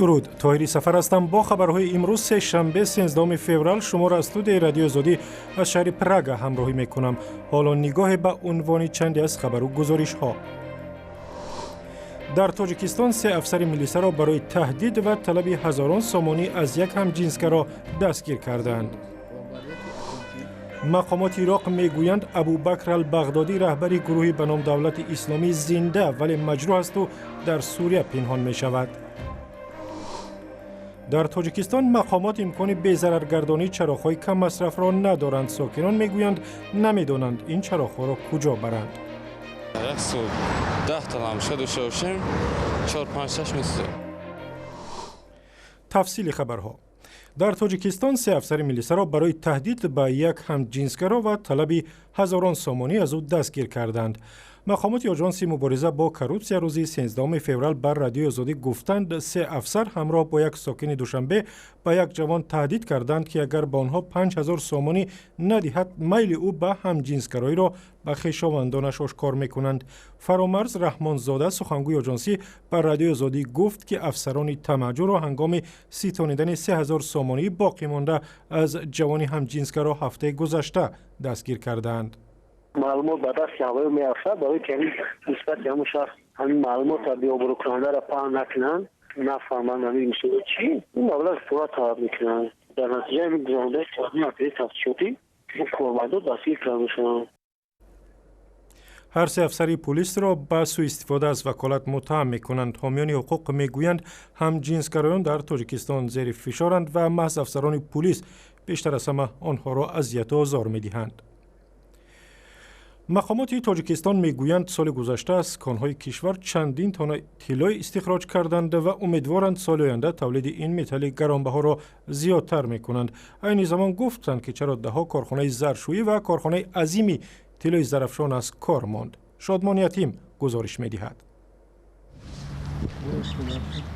Дуруд, Тоҳири Сафар ҳастам бо хабарҳои имрӯз, сешанбе, 13 феврал. Шуморо аз студияи Радиои Озодӣ аз шаҳри Прага ҳамроҳӣ мекунам. Ҳоло нигоҳе ба унвони чанде аз хабару гузоришҳо. Дар Тоҷикистон се афсари милисаро барои таҳдид ва талаби ҳазорон сомонӣ аз як ҳамҷинсгаро дастгир кардаанд. Мақомоти Ироқ мегӯянд, Абубакр Албағдодӣ, раҳбари гурӯҳи ба ном Давлати Исломӣ, зинда, вале маҷрӯҳ асту дар Сурия пинҳон мешавад. Дар Тоҷикистон мақомот имкони безараргардонии чароғҳои каммасрафро надоранд. Сокинон мегӯянд, намедонанд, ин чароғҳоро куҷо баранд. Як сол 10-та лампочка дошта бошем, чор, панҷ, шаш месӯзад. Тафсили хабарҳо. Дар Тоҷикистон се афсари милисаро барои таҳдид ба як ҳамҷинсгаро ва талаби ҳазорон сомонӣ аз ӯ дастгир карданд. Мақомоти Оҷонси мубориза бо коррупсия рӯзи 13 феврал бар Радиои Озодӣ гуфтанд, се афсар ҳамроҳ бо як сокини Душанбе ба як ҷавон таҳдид карданд, ки агар ба онҳо 5000 сомонӣ надиҳад, майли ӯ ба ҳамҷинсгароиро ба хешовандонаш ошкор мекунанд. Фаромарз Раҳмонзода, сухангӯи оҷонсӣ, ба Радиои Озодӣ гуфт, ки афсарони тамаъҷӯро ҳангоми ситонидани 3000 сомонии боқӣ монда аз ҷавони ҳамҷинсгаро ҳафтаи гузашта дастгир кардаанд. Маълумот ба дасти ҳавоё меафтад, барои ки ҳамин нисбати ҳамун шахс ҳамин маълумотро беобрӯкунандаро паҳн накунанд, нафаҳманд, ҳамин мисол чӣ ин маблағи пурра талаб мекунанд. Дар натиҷаи ҳамин гузарондаи оперативии тафтишотӣ кормандо дастгир карда мешаванд. Ҳар се афсари пулисро ба сӯистифода аз ваколат муттаҳам мекунанд. Ҳомиёни ҳуқуқ мегӯянд, ҳамҷинсгароён дар Тоҷикистон зери фишоранд ва маҳз афсарони пулис бештар аз ҳама онҳоро азияту озор медиҳанд. Мақомоти Тоҷикистон мегӯянд, соли гузашта аз конҳои кишвар чандин тонна тиллои истихроҷ карданд ва умедворанд, соли оянда тавлиди ин металли гаронбаҳоро зиёдтар мекунанд. Айни замон гуфтанд, ки чаро даҳҳо корхонаи заршӯӣ ва корхонаи азими тиллои Зарафшон аз кор монд. Шодмон Ятим гузориш медиҳад.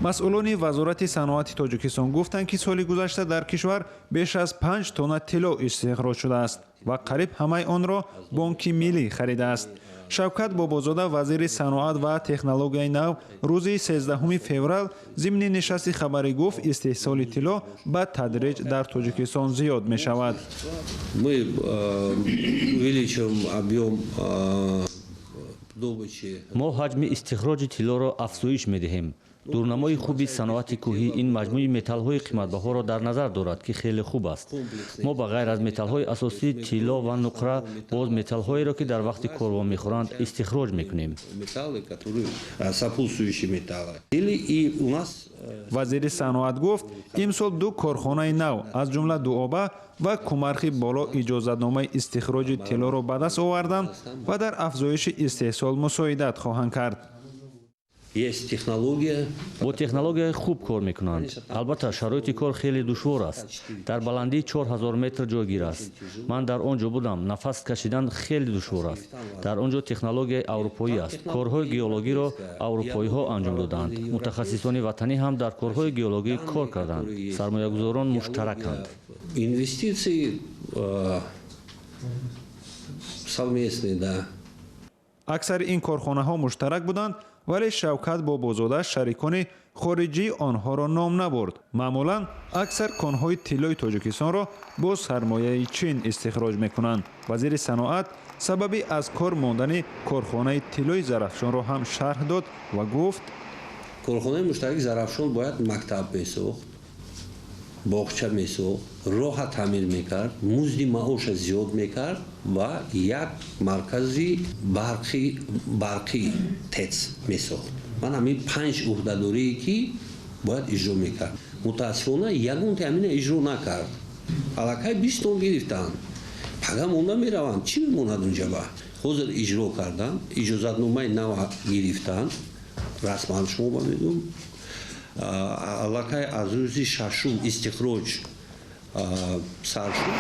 Масъулони Вазорати саноати Тоҷикистон гуфтанд, ки соли гузашта дар кишвар беш аз 5 тонна тилло истихроҷ шудааст ва қариб ҳамаи онро Бонки Миллӣ харидааст. Шавкат Бобозода, вазири саноат ва технологияи нав, рӯзи 13 феврал зимни нишасти хабарӣ гуфт, истеҳсоли тилло ба тадриҷ дар Тоҷикистон зиёд мешавад. Мы увеличиваем объем добычи. Мо ҳаҷми истихроҷи тиллоро афзоиш медиҳем. Дурнамои хуби саноати кӯҳӣ ин маҷмӯи металлҳои қиматбаҳоро дар назар дорад, ки хеле хуб аст. Мо ба ғайр аз металлҳои асосӣ, тилло ва нуқра, боз металлҳоеро, ки дар вақти кор вомехӯранд, истихроҷ мекунем. Металлы, которые сопутствующие металлы. Или и у нас Вазири саноат гуфт, имсол ду корхонаи нав, аз ҷумла Дуоба ва Кумархи Боло, иҷозатномаи истихроҷи тиллоро ба даст оварданд ва дар афзоиши истеҳсол мусоидат хоҳанд кард. Есть технология. Бо технологияи хуб кор мекунанд. Албатта, шароити кор хеле душвор аст, дар баландии 4000 метр ҷойгир аст. Ман дар он ҷо будам, нафас кашидан хеле душвор аст. Дар он ҷо технологияи аврупоӣ аст. Корҳои геологиро аврупоиҳо анҷом додаанд. Мутахассисони ватанӣ ҳам дар корҳои геологӣ кор карданд. Сармоягузорон муштараканд. Инвестиции совместные, да. Аксари ин корхонаҳо муштарак буданд, вале Шавкат Бобозода шарикони хориҷии онҳоро ном набурд. Маъмулан аксар конҳои тиллои Тоҷикистонро бо сармояи Чин истихроҷ мекунанд. Вазири саноат сабаби аз кор мондани корхонаи тиллои Зарафшонро ҳам шарҳ дод ва гуфт: Корхонаи муштараки Зарафшон бояд мактаб месохт, боғча месохт, роҳа таъмир мекард, музди маоша зиёд мекард ва як маркази барқӣ, ТЭЦ месохт. Ман ҳамин панҷ ӯҳдадорие, ки бояд иҷро мекард, мутаассифона, ягонте ҳамина иҷро накард. Аллакай 20 тон гирифтанд, пага монда мераванд, чӣ мемонад унҷаба? Ҳозир иҷро карданд, иҷозатномаи нав гирифтанд, расман шумо ба медум, аллакай аз рӯзи шашум истихроҷ сар шуд.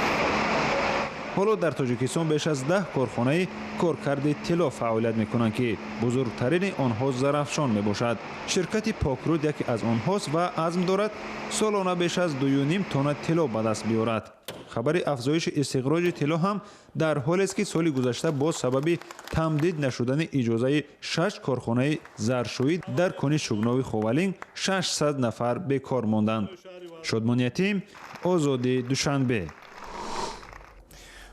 Ҳоло дар Тоҷикистон беш аз 10 корхонаи коркарди тилло фаъолият мекунанд, ки бузургтарини онҳо Зарафшон мебошад. Ширкати Покруд яке аз онҳост ва азм дорад, солона беш аз 2,5 тонна тилло ба даст биёрад. Хабари афзоиши истихроҷи тилло ҳам дар ҳолест, ки соли гузашта бо сабаби тамдид нашудани иҷозаи 6 корхонаи заршӯӣ дар кони Шугнови Ховалинг 600 нафар бекор монданд. Шодмон Ятим, Озодӣ, Душанбе.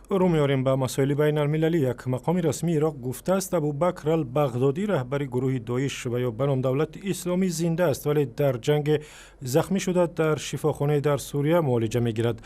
Рӯ меорем ба масоили байналмилалӣ. Як мақоми расмии Ироқ гуфтааст, Абубакр ал-Бағдодӣ, раҳбари гурӯҳи Доиш ва ё ба ном Давлати Исломӣ, зинда аст, вале дар ҷанге захмӣ шуда, дар шифохонае дар Сурия муолиҷа мегирад.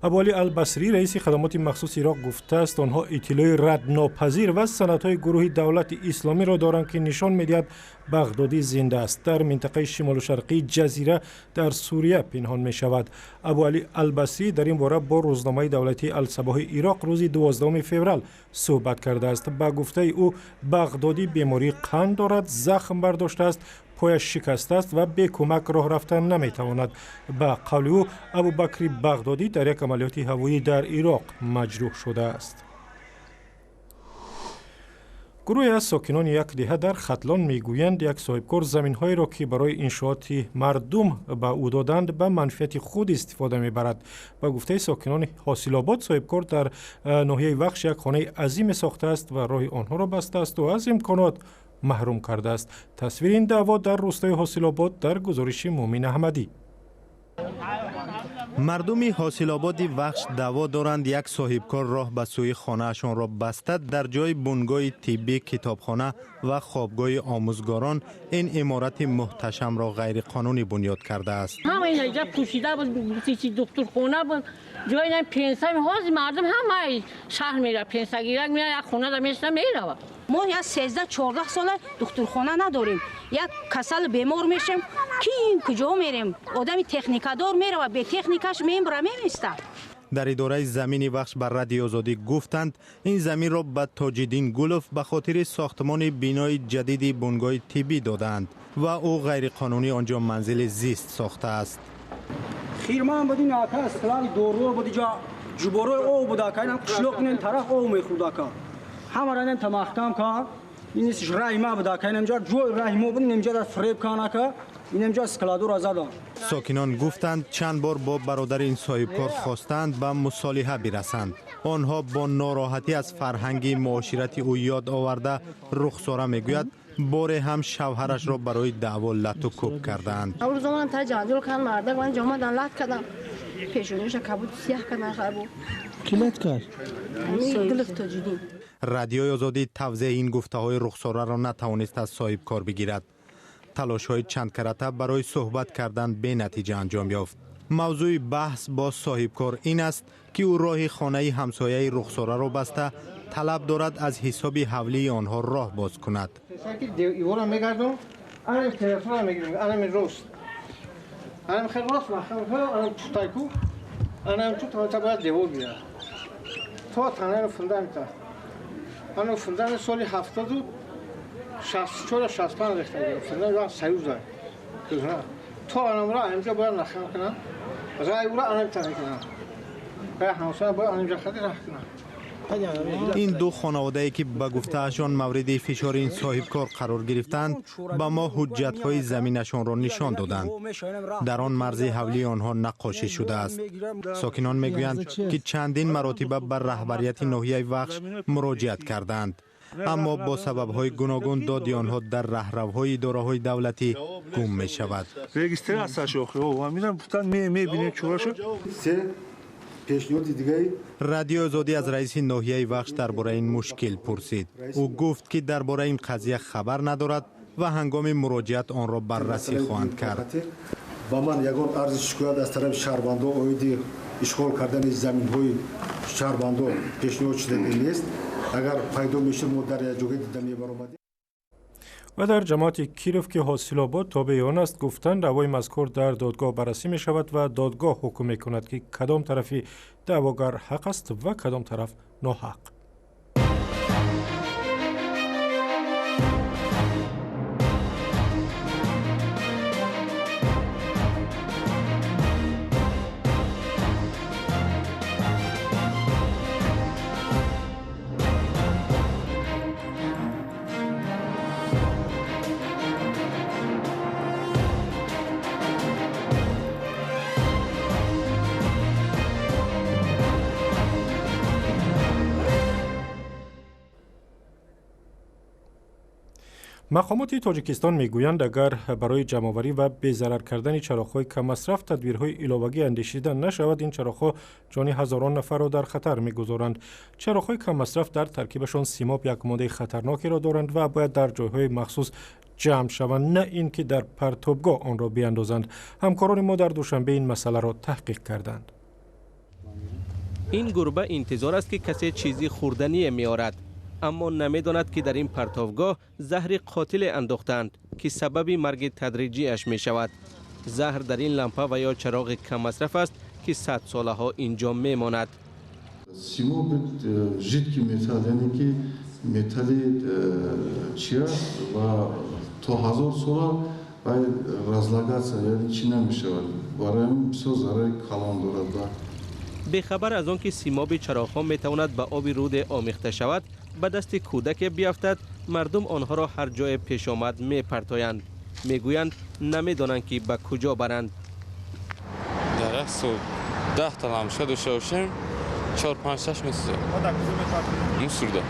Абуалӣ Албасрӣ, раиси хадамоти махсуси Ироқ, гуфтааст, онҳо иттилои раднопазир ва санадҳои гурӯҳи Давлати Исломиро доранд, ки нишон медиҳад Бағдодӣ зинда аст, дар минтақаи шимолу шарқии Ҷазира дар Сурия пинҳон мешавад. Абуалӣ Албасрӣ дар ин бора бо рӯзномаи давлатии Алсабоҳи Ироқ рӯзи 12 феврал суҳбат кардааст. Ба гуфтаи ӯ, Бағдодӣ бемории қанд дорад, захм бардоштааст, пояш шикастааст ва бекӯмак роҳ рафта наметавонад. Ба қавли ӯ, Абубакри Бағдодӣ дар як амалиёти ҳавоӣ дар Ироқ маҷрӯҳ шудааст. Гурӯҳе аз сокинони як деҳа дар Хатлон мегӯянд, як соҳибкор заминҳоеро, ки барои иншооти мардум ба ӯ доданд, ба манфиати худ истифода мебарад. Ба гуфтаи сокинони Ҳосилобод, соҳибкор дар ноҳияи Вахш як хонаи азиме сохтааст ва роҳи онҳоро бастаасту аз имконот маҳрум кардааст. Тасвири ин даъво дар рӯстои Ҳосилобод дар гузориши Муъмин Аҳмадӣ. Мардуми Ҳосилободи Вахш даъво доранд, як соҳибкор роҳ ба сӯи хонаашонро баста, дар ҷои бунгоҳи тиббӣ, китобхона ва хобгоҳи омӯзгорон ин иморати муҳташамро ғайриқонунӣ бунёд кардааст. Ҳама инҷа пӯшида буд, духтурхона буд, ҷои пенса. Ҳозир мардум ҳамаи шаҳр меравад, пенсагирак меяд, як хонада мешина, меравад. Мо як 13-14 сола духтурхона надорем. Як касал бемор мешем, ким куҷо мерем? Одами техникадор меравад, бетехникаш мембра меместа. Дар идораи замини Вахш ба Радиои Озодӣ гуфтанд, ин заминро ба Тоҷиддин Гулов ба хотири сохтмони бинои ҷадиди бунгоҳи тиббӣ додаанд ва ӯ ғайриқонунӣ он ҷо манзили зист сохтааст. Хирман буд, ин ака склади доруо буд, иҷа ҷуборои об буд, ака инам қишлоқ инем тараф об мехӯрд, ака ҳамаро инем та маҳкам кард. Ин раҳи ма буд, ака инамҷа ҷои раҳи мо буд, инамҷа дар фиреб кан, ака инамҷа складура задан. Сокинон гуфтанд, чанд бор бо бародари ин соҳибкор хостанд ба мусолиҳа бирасанд. Онҳо бо нороҳатӣ аз фарҳанги муоширати ӯ ёд оварда, Рухсора мегӯяд, боре ҳам шавҳарашро барои даъво лату кӯб кардаанд. Рӯзоманам та ҷанҷол кардам, мардак ман ҷомадан лат кардам, пешониша кабуд сиёҳ кардам. Харбу ки лат кард? Гулов Тоҷиддин. Радиои Озодӣ тавзеҳи ин гуфтаҳои Рухсораро натавонист аз соҳибкор бигирад. Талошҳои чандкарата барои суҳбат кардан бенатиҷа анҷом ёфт. Мавзӯи баҳс бо соҳибкор ин аст, ки ӯ роҳи хонаи ҳамсояи Рухсораро баста, талаб дорад аз ҳисоби ҳавлии онҳо роҳ боз кунад. Соли 74-65 рехта фундамент союза то анамра анҷа бояд нахам кунам, рай ура анамта мекунам, ҳамсоя бояд анҷа хади раҳ кунам. Ин ду хонаводае, ки ба гуфтаашон мавриди фишори ин соҳибкор қарор гирифтанд, ба мо ҳуҷҷатҳои заминашонро нишон доданд. Дар он марзи ҳавлии онҳо наққошӣ шудааст. Сокинон мегӯянд, ки чандин маротиба ба раҳбарияти ноҳияи Вахш муроҷиат кардаанд, аммо бо сабабҳои гуногун доди онҳо дар раҳравҳои идораҳои давлатӣ гум мешавад. Радиои Озодӣ аз раиси ноҳияи Вахш дар бораи ин мушкил пурсид. Ӯ гуфт, ки дар бораи ин қазия хабар надорад ва ҳангоми муроҷиат онро баррасӣ хоҳанд кард. Ба ман ягон арзи шикоят аз тарафи шаҳрвандо оиди ишғол кардани заминҳои шаҳрвандо пешниҳод шудагӣ нест. Агар пайдо мешуд, мо дар якҷоя дида мебаромадем. Ва дар ҷамоати Киров, ки Ҳосилобод тобеи он аст, гуфтанд, даъвои мазкур дар додгоҳ баррасӣ мешавад ва додгоҳ ҳукм мекунад, ки кадом тарафи даъвогар ҳақ аст ва кадом тараф ноҳақ. Мақомоти Тоҷикистон мегӯянд, агар барои ҷамъоварӣ ва безарар кардани чароғҳои каммасраф тадбирҳои иловагӣ андешида нашавад, ин чароғҳо ҷони ҳазорон нафарро дар хатар мегузоранд. Чароғҳои каммасраф дар таркибашон симоб, як моддаи хатарнокеро доранд ва бояд дар ҷойҳои махсус ҷамъ шаванд, на ин ки дар партобгоҳ онро биандозанд. Ҳамкорони мо дар Душанбе ин масъаларо таҳқиқ карданд. Ин гурба интизор аст, ки касе чизи хӯрдание меорад, аммо намедонад, ки дар ин партовгоҳ заҳри қотиле андохтаанд, ки сабаби марги тадриҷиаш мешавад. Заҳр дар ин лампа ва ё чароғи каммасраф аст, ки садсолаҳо инҷо мемонад. Симоб жидкий металл, яъне ки металли чи аст ва то 1000 сола вай разлагаться, яъне чи намешавад. Барои ҳамин бисёр зарари калон дорад. Бехабар аз он ки симоби чароғҳо метавонад ба оби руде омехта шавад, ба дасти кӯдаке биафтад, мардум онҳоро ҳар ҷое пешомад мепартоянд. Мегӯянд, намедонанд, ки ба куҷо баранд. Дар як сол 10 та лампочка дошта бошем, чор панҷ шаш месӯзад. Мусорда.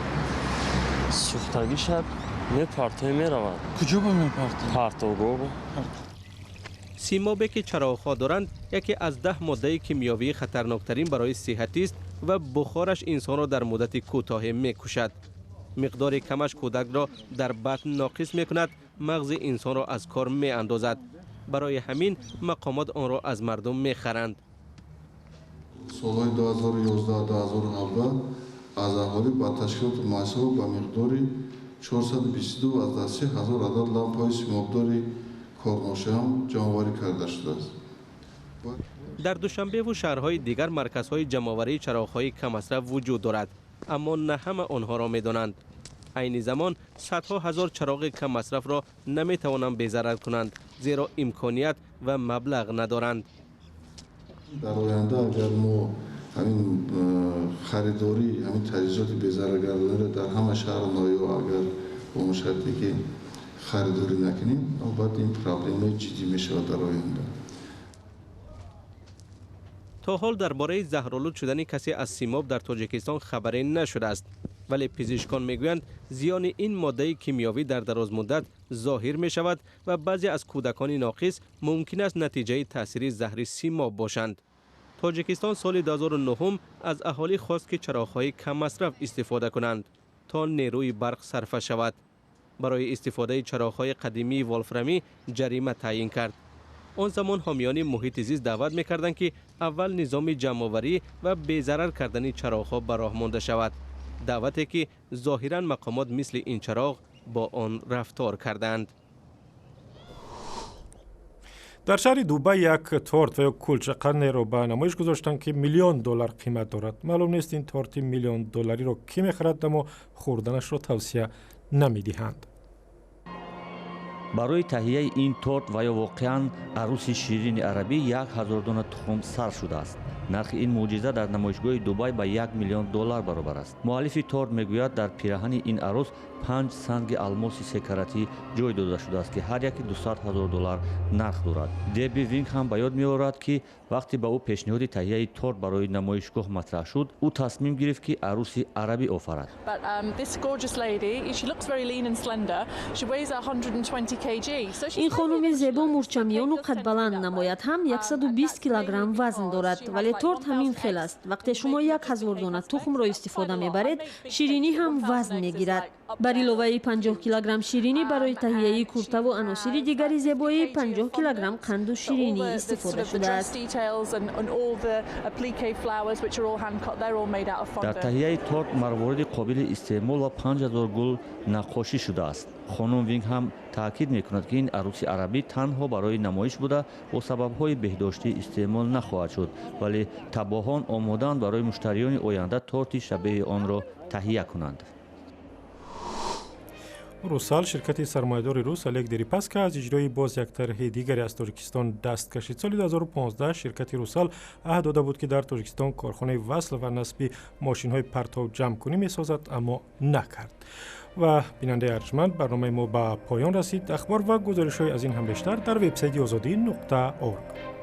Сӯхтагиша мепартоем, меравад. Куҷо ба мепартоем? Партовгоҳ. Симобе, ки чароғҳо доранд, яке аз 10 моддаи кимиёвии хатарноктарин барои сиҳатист ва бухораш инсонро дар муддати кӯтоҳе мекушад. Миқдори камаш кӯдакро дар батн ноқис мекунад, мағзи инсонро аз кор меандозад. Барои ҳамин мақомот онро аз мардум мехаранд. Солҳои 2011-2017 аз аҳолӣ ба ташкилоту муассисаҳо ба миқдори 422,3 ҳазор адад лампаҳои симобдори корношоям ҷамъоварӣ карда шудааст. Дар Душанбеву шаҳрҳои дигар марказҳои ҷамъоварии чароғҳои каммасраф вуҷуд дорад, аммо на ҳама онҳоро медонанд. Айни замон садҳо ҳазор чароғи каммасрафро наметавонанд безарар кунанд, зеро имконият ва маблағ надоранд. Дар оянда, агар мо ҳамин харидорӣ, ҳамин таҷҳизоти безараргардониро дар ҳама шаҳру ноҳияҳо, агар бо шарте ки харидорӣ накунем, албатта, ин проблемаи ҷиддӣ мешавад дар оянда. То ҳол дар бораи заҳролуд шудани касе аз симоб дар Тоҷикистон хабаре нашудааст, вале пизишкон мегӯянд, зиёни ин моддаи кимиёвӣ дар дарозмуддат зоҳир мешавад ва баъзе аз кӯдакони ноқис мумкин аст натиҷаи таъсири заҳри симоб бошанд. Тоҷикистон соли 2009 аз аҳолӣ хост, ки чароғҳои каммасраф истифода кунанд, то нерӯи барқ сарфа шавад. Барои истифодаи чароғҳои қадимии волфрамӣ ҷарима таъйин кард. Он замон ҳомиёни муҳити зист даъват мекарданд, ки аввал низоми ҷамъоварӣ ва безарар кардани чароғҳо ба роҳ монда шавад, даъвате ки зоҳиран мақомот мисли ин чароғ бо он рафтор карданд. Дар шаҳри Дубай як торт ва ё кулчақандеро ба намоиш гузоштанд, ки миллион доллар қимат дорад. Маълум нест, ин торти миллиондоллариро кӣ мехарад, аммо хӯрданашро тавсия намедиҳанд. Барои таҳияи ин торт ва ё воқеан аруси ширини арабӣ 1000 дона тухм сарф шудааст. Нархи ин мӯъҷиза дар намоишгоҳи Дубай ба 1 миллион доллар баробар аст. Муаллифи торт мегӯяд, дар пираҳани ин арӯс панҷ санги алмоси секаратӣ ҷой дода шудааст, ки ҳар яке 200 ҳазор доллар нарх дорад. Деби Винг ҳам ба ёд меорад, ки вақте ба ӯ пешниҳоди таҳияи торт барои намоишгоҳ матраҳ шуд, ӯ тасмим гирифт, ки арӯси арабӣ офарад. Um, Ин хонуми зебо мурчамиёну қадбаланд намояд, ҳам 120 килограмм вазн дорад, вале торт ҳамин хел аст. Вақте шумо 1000 дона тухмро истифода мебаред, ширинӣ ҳам вазн мегирад. Бар иловаи 50 килограмм ширинӣ, барои таҳияи куртаву аносири дигари зебоӣ 50 килограмм қанду ширинӣ истифода шудааст. Дар таҳияи торт марвориди қобили истеъмол ва 5000 гул наққошӣ шудааст. Хонум Винг ҳам таъкид мекунад, ки ин арӯси арабӣ танҳо барои намоиш буда, бо сабабҳои беҳдоштӣ истеъмол нахоҳад шуд, вале таббоҳон омодаанд барои муштариёни оянда торти шабеҳи онро таҳия кунанд. Русал, ширкати сармоядори рус Олег Дерипаска, аз иҷрои боз як тарҳи дигаре аз Тоҷикистон даст кашид. Соли 2015 ширкати Русал аҳд дода буд, ки дар Тоҷикистон корхонаи васл ва насби мошинҳои партовҷамъкунӣ месозад, аммо накард. Ва, бинандаи арҷманд, барномаи мо ба поён расид. Ахбор ва гузоришҳои аз ин ҳам бештар дар вебсайти озодӣ.орг.